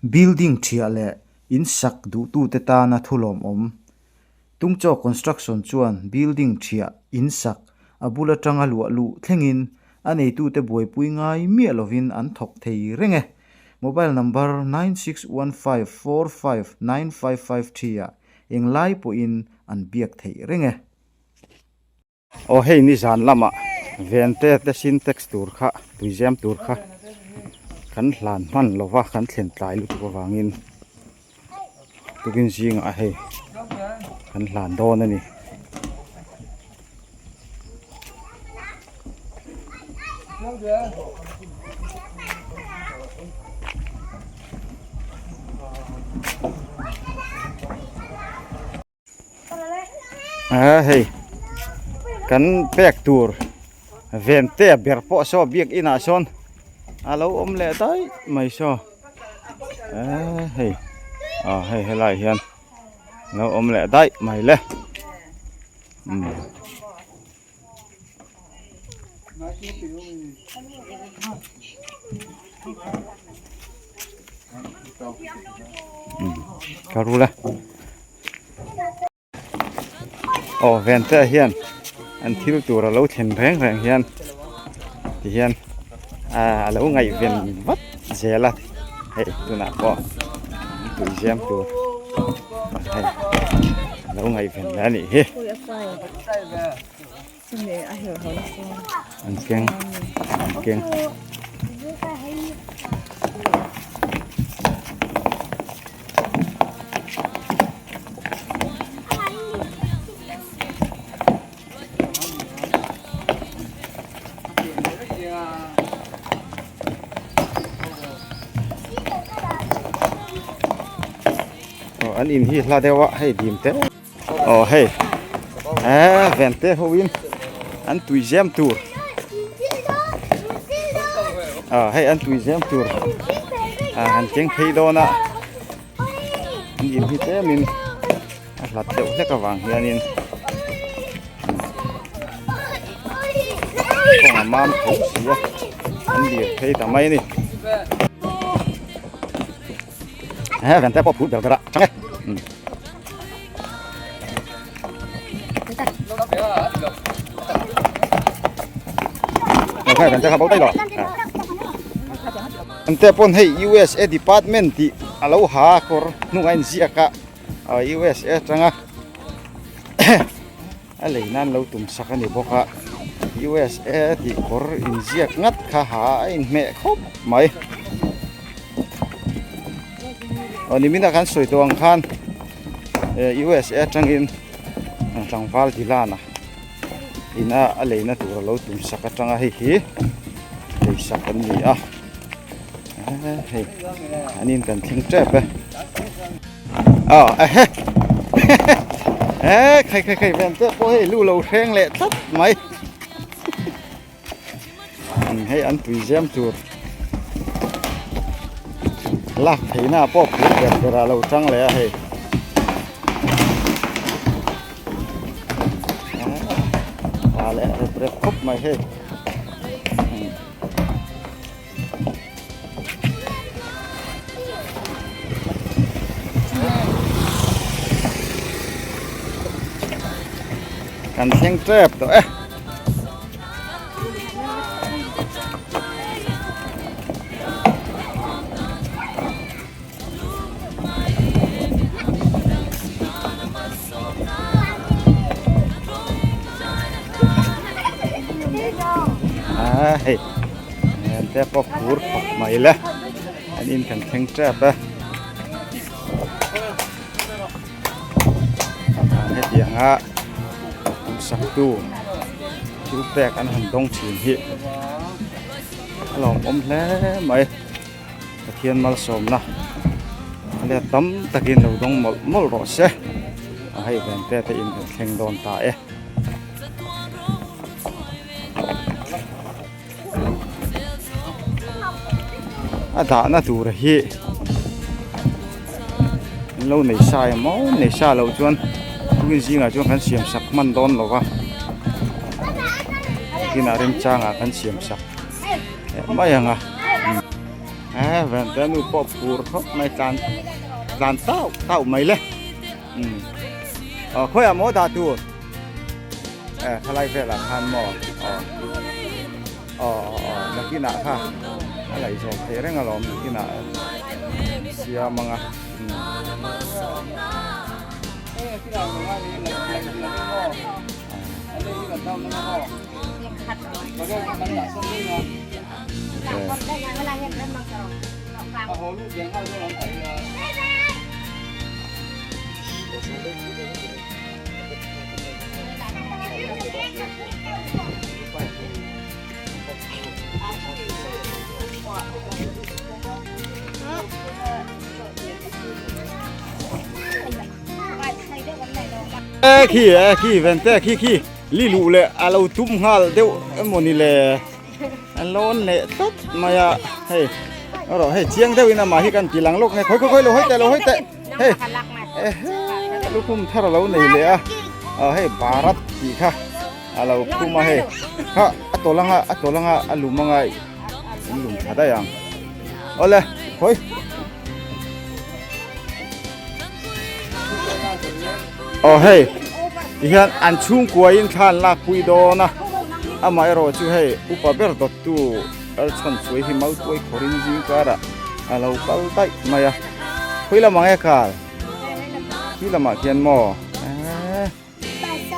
Building thiah leh in sak duhtute tana thulawmawm. Tungchaw Construction chuan building thiah, in sak, a bul atanga luah luh thlengin a neitute buaipui ngai miah lovin an thawk thei reng e. Mobile number 9615459553 ah englai pawhin an biak theih reng e. Aw hei nizan lamah vente te sintex tur kha tuizem tur kha kan hlan hman lova kan thlen tlai lutuk avangin tukin zingah hei kan hlan dawn a ni. A hei kan pek tur ven te ber pawh saw biakin ah sawn a lo awm leh daih mai saw eee hei ah hei helaiah hian a lo awm leh daih mai le umm. Ka rul a aw ven te hian an thil tur a lo thlen reng reng hian ti hian a lo ngaihven vat zel a hei tunah pawh tui zem tur hei a lo ngaihven leh a nih hi. An keng an keng. Aw an in hi hla deuh a hei dim te aw hei eh ven te ho in an tui zem tur ah hei an tui zem tur ah han keng phei dawn a an in hi tlem in a hlat deuh hlek avang hianin kawng a mam tho si a an lir phei ta mai a ni he ven te pawh phut ber ber a chang e um ven te kha bo daih lo an te pawn hei USA department tih a lo ha kawr hnungah a inziak a. a USA atanga a lei nan lo tum sak a ni bawk a USA tih kawr inziak ngat kha ha a inhmeh khawp mai aw nimin a kan sawi tawh ang khan USA atangin tlangval Dylan-a ina a leina tur a lo tum sak atanga hei hi lei sak an ni a. Hei an in kan thleng tep e aw ehe e khai khai khai ven te pawh hei lu lo hreng leh tlat mai hei an tui zem tur lak theihna pawh phur ber ber ah lo tang leh a hei a leh rep rep khawp mai hei. Kan thleng tep tawh e. A hei en te pawh phur khawp mai le an in kan thleng tep e hetiang a duhsak tu thil pek an han dawng thin hi a lawmawm hle mai. Pathian malsawmna a let tam takin lo dawng mawlh mawlh rawh se a hei ven te te in kan thleng dawn ta e. A dahna tur hi an lo nei sa emaw nei sa loh chuan tukin zingah chuan kan siam sak hman dawn lo va tukinah remchangah kan siam sak mai ang a. E Vente nu pawh phur khawp mai tlan tlan tauh tauh mai le. Umm aw khawiah maw dah tur? E khalai velah khan maw aw aw aw aw nakinah kha a laih zawm theih reng alawm nakinah siam anga umm. E khi e khi vente khi khi li luh leh a lo tum nghal deuh emawni le a lawn leh tlat mai a hei erawh hei chiang deuhin amah hi kan ti lang lawk nge khawi khawi khawi lo hawi teh lo hawi teh hei ehe lukhum thar a lo nei leh a ah hei barat tih kha a lo khum a hei kha a tawlh anga a tawlh anga a lum anga in lum tha daih ang awle khawi. Aw hei tihian an chhungkuain thla an lakpui dawn a amaherawh chu hei upa ber dawttu Lalchhanchuai hi Maltuai khawrin zing karah a lo kal daih mai a khawi lamah nge kal khi lamah khian maw eee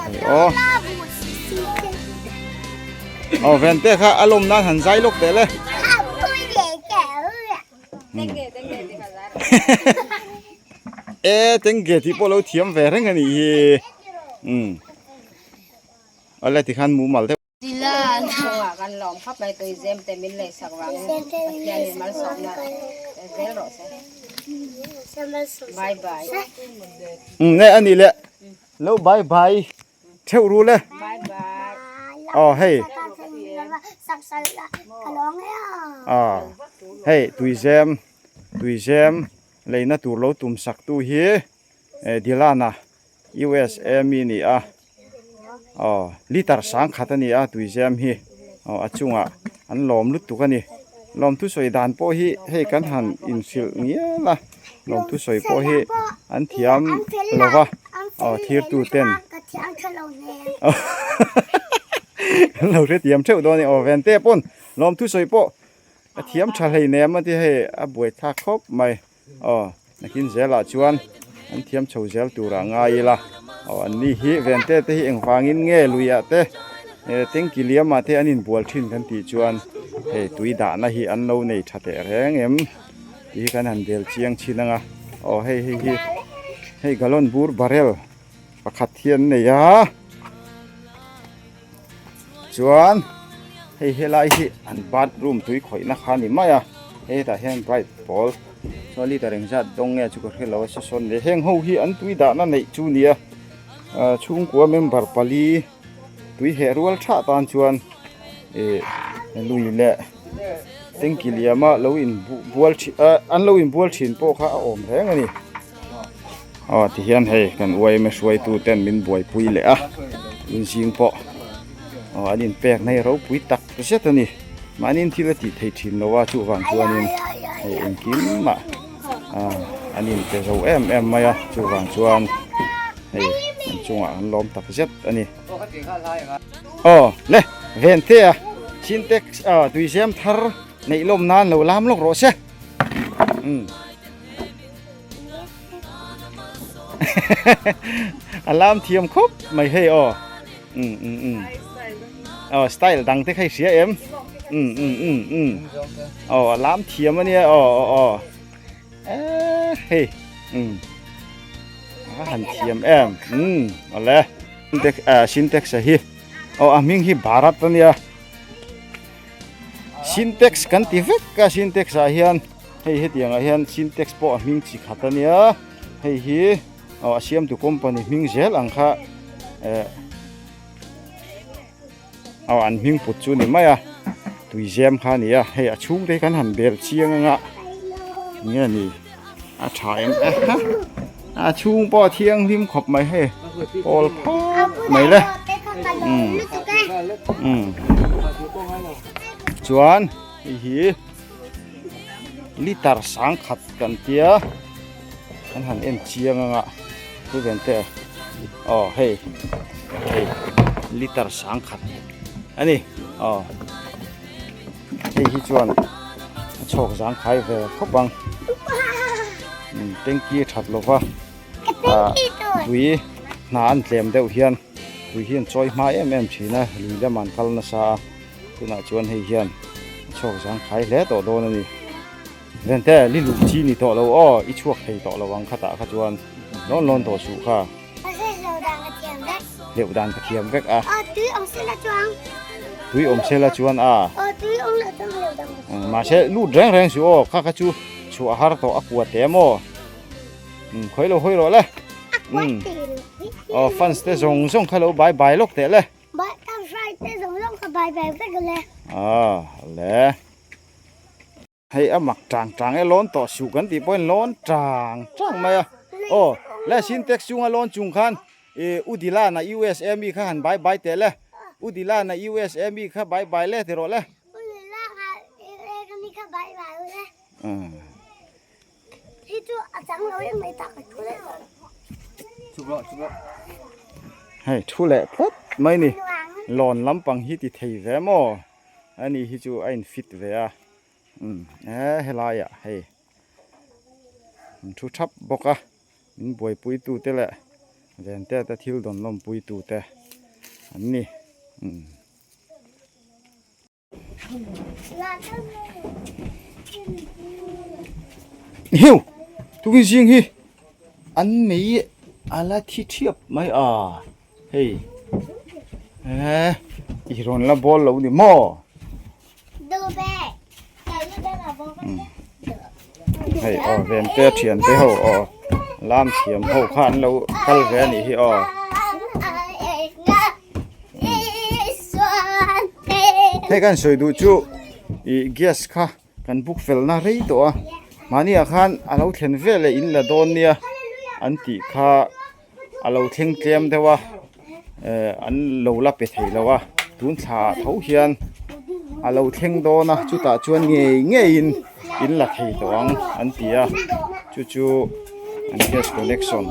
hei aw aw vente kha a lawm nan han zai lawk teh le. E tengge tih pawh lo thiam ve reng a nih hi umm awle tikhan mumal deuh. Chungah kan lawm khawp mai tui zem te min lei sak vangin Pathianin malsawmna pe zel rawh se. Bye bye. Umm nge a nih le lo bye bye. Theuh ru le. Aw hei. Aw hei tuizem tuizem leina tur lo tum sak tu hi Dilana USA mi ni a aw liter sangkhat a ni a tuizem hi aw a chungah an lawm lutuk a ni lawm thusawi dan pawh hi hei kan han inhrilh ngial a. Lawm thusawi pawh hi an thiam lo va, aw thirtu ten an lo hrethiam theuh dawn a ni. Aw Vente pawn lawm thusawi pawh a thiam tha hlei nem a ti hei a buai thlak khawp mai. Aw nakin zelah chuan an thiam chho zel turah ngai ila. Aw an ni hi Vente te hi engvangin nge luiah te tanky liamah te an inbual thin kan tih chuan hei tui dahna hi an lo nei tha teh reng em. Tih hi kan han bel chiang thin ang a, aw hei hei hi hei galon bur barrel pakhat hi an nei a chuan hei helai hi an bathroom tui khawihna kha a ni mai a hei hetah hian bright pawl chuan liter engzat dawng nge chu ka hre lo a sawn leh heng ho hi an tui dahna neih chu a ni a ah chhungkua member pali tui heh rual tha tan chuan ih lui leh. Tanky liama lo in bual thin ah an lo inbual thin pawh kha a awm reng a ni aw tihian hei kan yma hruaitu ten min buaipui leh a inzing pawh aw an inpek na hi ropui tak zet a ni mahni in thil a tih theih thin lo a chuvang chuanin hei engkim mah ah an inpe zo em em mai a chuvang chuan hei an chungah an lawm tak zet a ni. Aw le Vente a Sintex a tuizem thar neih lawm nan lo lam lawk rawh se umm a lam thiam khawp mai hei aw umm umm umm aw style dang te kha i hria em umm umm umm umm aw a lam thiam a nia aw aw aw eee hei umm. A han thiam em umm awle Sintex ah Sintex a hi aw a hming hi Bharat a nia Sintex kan ti vek a Sintex ah hian hei hetiang ah hian Sintex pawh a hming chi khat a nia hei hi aw a siamtu company hming zel ang kha eh aw an hming put chu ni mai a tuizem kha a ni a hei a chhung te hi kan han bel chiang anga nge ni a tha em e ha a chhung pawh a thianghlim khawp mai hei pawl phawt mai le umm umm chuan hei hi. Liter sangkhat kan tia kan han en chiang anga thu ven te aw hei hei liter sangkhat ani aw hei hi chuan a chhawk zangkhai ve khawp ang tanky that lova tui hna an tlem deuh hian tui hi an chawi hma em em thin a lui lamah an kal nasa a. Tunah chuan hei hian a chhuak zangkhai hle tawh dawn a ni. Vente, li luh chi ni tawh lo aw, i chhuak thei tawh lo ang khatah kha chuan lawn lawn tawh suh kha. Hleuh dan ka thiam vek a. Tui awm sela chuan a. Mahse lut reng reng suh aw, kha kha chu chhuah har tawh a kua te maw. Khawi lo hawi rawh le. Aw fans te zawng zawng kha lo bye bye lawk teh le. Butterfly te zawng zawng ka bai bai vek le. Ah le. Hei a mak tang tang e lawn tawh suh kan tih pawhin lawn tang tang mai a. Aw le sintex chunga lawn chung khan i Udilana USA mi kha han bai bai teh le. Udilana USA mi kha bai bai le ti rawh le. Udilana USA mi kha bai bai le. Hi chu a chang lo em mai tak a thu leh tawh. Hei thu leh tlat mai ni lawn lampang hi ti thei ve maw ani hi chu a in fit ve a umm e helai ah hei an thu thap bawk a min buaipui tu te leh vente te thil dawn lawmpui tu te an ni umm. Hiu tukin zing hi an mei a la thi thiap mai a hei eh i rawn la bawl lo ni maw hei aw ven te thian te ho aw lam thiam ho kha an lo kal ve a nih hi aw. Hei kan sawi duh chu ih gas kha kan book fel na rei tawh a mahni ah khan a lo thlen vel leh in la dawn nia an tih kha a lo thleng tlem deuh a eh an lo la pe thei lo a tun thla ah tho hian a lo thleng dawn a chutah chuan ngei ngei in in la thei tawh ang an ti a chu chu an gas connection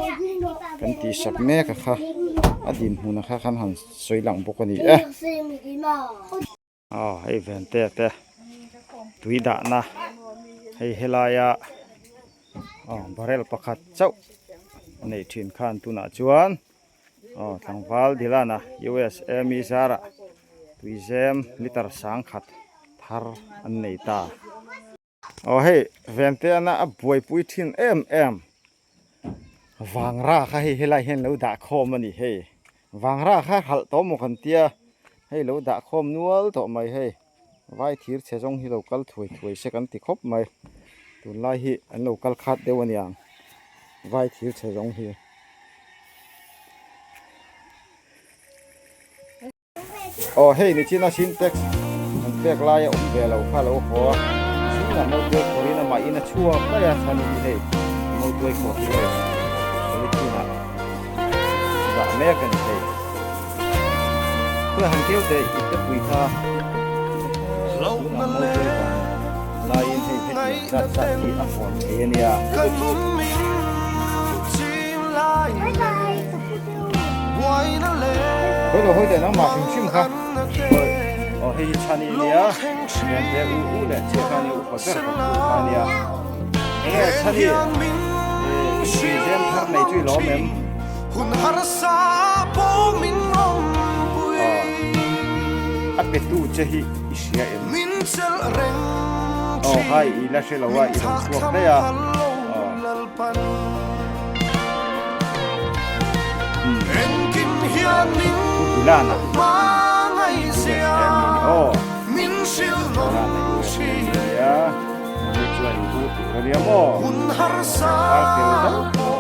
kan tih sak mek a kha a dinhmun a kha khan han sawi lang bawk a ni e. Aw hei ven te te tui dahna hei helaia aw barrel pakhat chauh a neih thin khan tunah chuan aw tlangval Dilana USA mi zarah tuizem liter sangkhat thar an nei ta. Aw hei Ventiana a buaipui thin em em Vangra kha hei helai hian lo dah khawm a ni hei Vangra kha hralh tawh maw kan tia hei lo dah khawm nual tawh mai hei vai thir chhe zawng hi lo kal thuai thuai se kan ti khawp mai tunlai hi an lo kal khat deuh a niang vai thir chhe zawng hi. Aw hei nichina sintex an pek lai a awm ve lo kha lo haw a zingah mautuai khawrin amah in a chhuak daih a chuanin hi hei mautuai khawh hi hei polythene ah dah mek a ni hei khawi han keu teh i te pui kha tunah mautuai vang laiin hei hetiang zat zat hi a hawn thei a nia. Hawi lo hawi teh nangmah hrim hrim kha aw hei hi chhani nia rian te u u leh chiah kha nia upa ber ka thu kha nia enge chhani tui zem thar nei chu i lawm em a pe tu che hi i hria em aw hai i la hre lo a i rawn chhuak daih a Dilana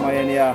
mai ania